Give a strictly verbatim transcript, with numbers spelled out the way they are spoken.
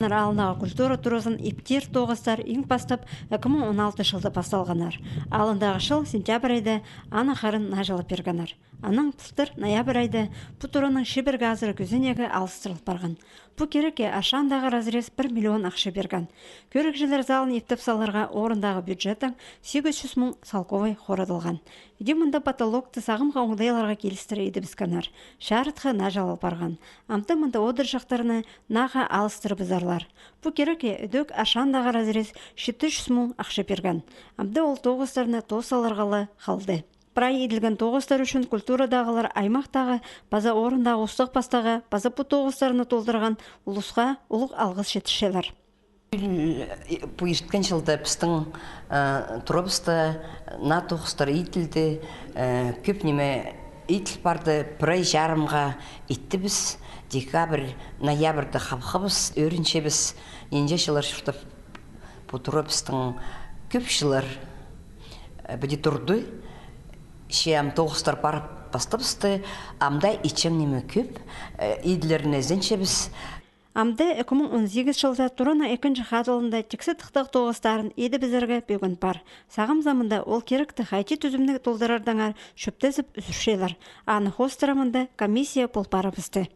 Алындағы культура туразын иптир тоғыстар иң пастап ікі муң он алты чылда пасталғаннар. Алындағы чыл сентябрь айда аны харын наҷылап пиргеннер. Анаң пылтыр ноябрь айда пу тураның чибіргі азыра кӧзенегі алыстырыл парған. Пу кирекке Аршандағы разрез пір миллион ахча пирген. Кӧрігҷілер залын иптеп саларға орындағы бюджеттең сигіс чӱс муң салковай хорадылған. Іди мында потолокты сағамғы оңдайларға килістіре идібіскеннер. Чарытхы наҷылал парған. Амды мында одырҷахтарны нааға алыстырыбызарлар. Пу кирекке ідӧк Аршандағы разрез читі чӱс муң ахча пирген. Амды ол тоғыстарны тоос саларға ла халды. Прай иділген тоғыстар ӱчӱн культурадағылар аймахтағы паза орындағы устағ-пастағы паза пу тоғыстарны толдырған улусха улуғ алғыс читірчелер. Пу ирткен чылда пістің, э, турабыста наа тоғыстар иділді, э, кӧп ниме иділ парды, прай чарымға иттібіс, декабрь, ноябрьда хабхабыс, ӧрінчебіс, нинҷе чыллар чуртап пу турабыстың, кӧп чыллар, э, піди турды. Че ам тоғыстар парып пастабысты, амда итчең ниме кӧп, э, иділерін ізенчебіс. Амды ікі муң он сигіс чылда тураның ікінҷі хадылында тиксі тыхтағ тоғыстарын идібізерге пӧгін пар. Сағам заманда ол киректі хайди тӱзімніг толдырардаңар чӧптезіп ӱзӱрчелер. Аны хоостыра мында комиссия пол парыбысты.